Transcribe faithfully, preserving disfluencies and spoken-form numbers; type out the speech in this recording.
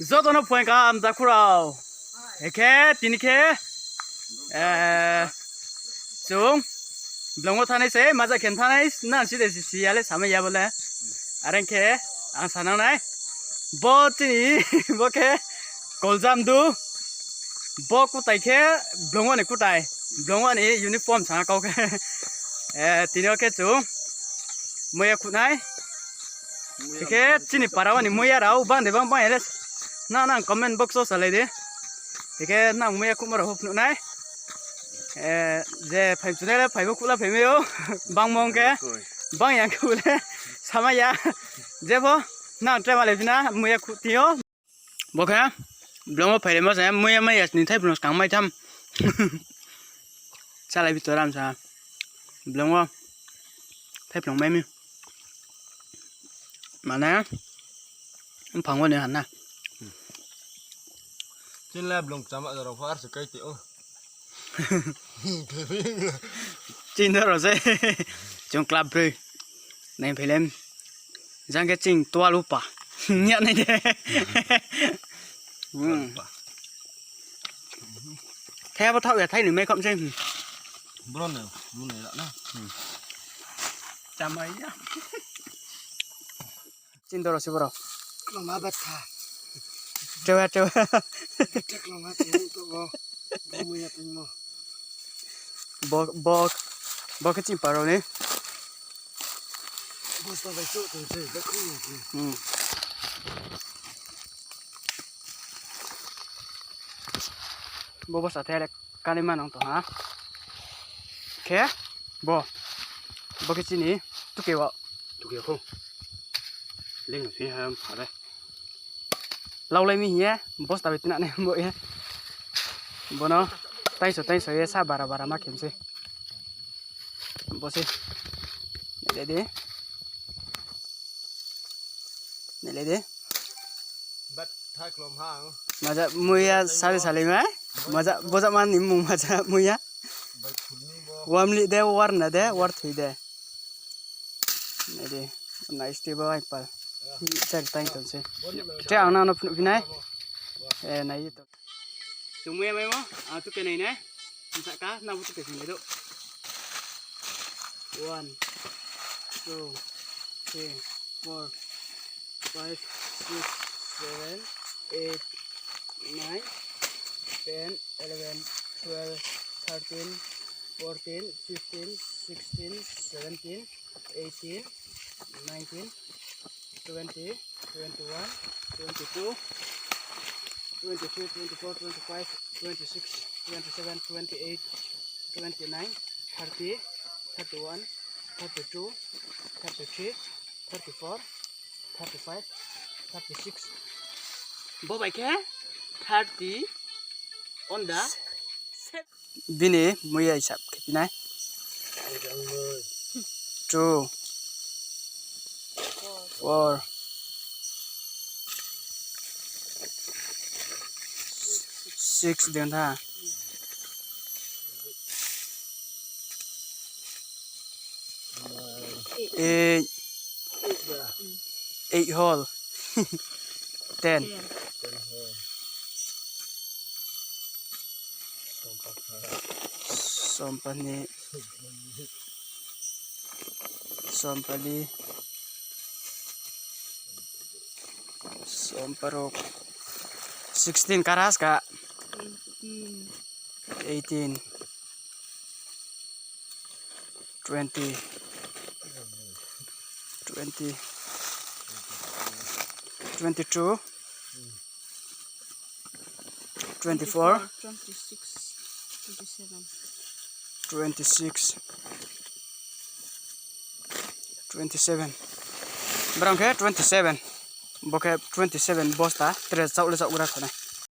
Joto no phuaing kaham takhu rao. Ekhe tini khe, eh, chung blong wo thanai se, maja khe thanai, nang si de si, si ya le samai ya bo le. Are ong khe ang sa nang nai. Bo chini, bo khe Koljamdu. Bo kutai khe blong wo ni kutai. Blong wo ni uniform sa kau khe. Eh, tini yo khe chung muiya khuh nai. Hing khe chini para wo ni muiya rao bang de bang bang ya le. Nang, nang comment box wo salai di. Hing khe nang muiya khuhmo rao pho phnuh nai. Eh, je phai chunai le phai bo khuh la phai mai ou. Bang mong khe. Bang yang khe le. Samai ya. Je pho. Nang try malai phi na muiya khuh ti yo. Bo khe, blong wo phailai ma se, muiya mai ya sni thai phung skang mai tham. Salai bi toram sa. Blong wo thai phung mai mi. Mane, mphang wo ni han na. Chinla blong chama jora pho ar se kai te o. Chin doro se. Chung club broi. Nai phailem. Jang khe ching tual upa. Nya nai de. Hmm. Thai abo thaoh ya, thai ni mai khom se. Bro no, bro no ra na. Chamai ya. Chin doro se boro. Kloma batha. Tewa, tewa. Batha kloma tong to bo. Bo muiya tongmo. Bo, bo, bo khe ching paro ni. Bosta bai chouh tong se, bai khung ni. Hmm. Bo bosta the le kani ma nang tong ha. Khe, bo. Bo khe chini, tuke wo. Tuke kho. Leng no sini ha, ha le. Laulai mi hing ye, bosta bai tna nai bo ye. Bono, taingso, taingso ye, sa bara, bara ma khem se. Bo se. Nailai di. Nailai di. Bat thai klom ha ang. Maja muiya sari salai ma. Maja, boja man ni mung maja muiya. Bat khulni bo. Wamli de, warna de, warthoi de. Nai di, nai stable ai pal. Chari taing tong se. Te ang nang no phnuh phi nai. Eh, nai ye to. Chung muiya maimo, ang tuke nai nai. Ang sa ka, nang bo tuke phnuh nai do. One, two, three, four, five, six, seven, eight, nine, ten, eleven, twelve, thirteen, fourteen, fifteen, sixteen, seventeen, eighteen, nineteen, twenty, twenty-one, twenty-two, twenty-three, twenty-four, twenty-five, twenty-six, twenty-seven, twenty-eight, twenty-nine, thirty, thirty-one, thirty-two, thirty-three, thirty-four, thirty-five, thirty-six. Bo bai khe thirty on the Bini muiya hisab khe phi nai. Two. Four. Six den tha. Eight. Eight hole. Ten. Sompani. Sompali. Somparok. Sixteen karas ka. Eighteen. Twenty. Twenty. Twenty-two. Twenty-four. Twenty-six. Twenty-seven. Twenty-six. Twenty-seven. Brang khe twenty-seven. Bo khe twenty-seven bosta. Tre chaoh le chaoh gra khonai.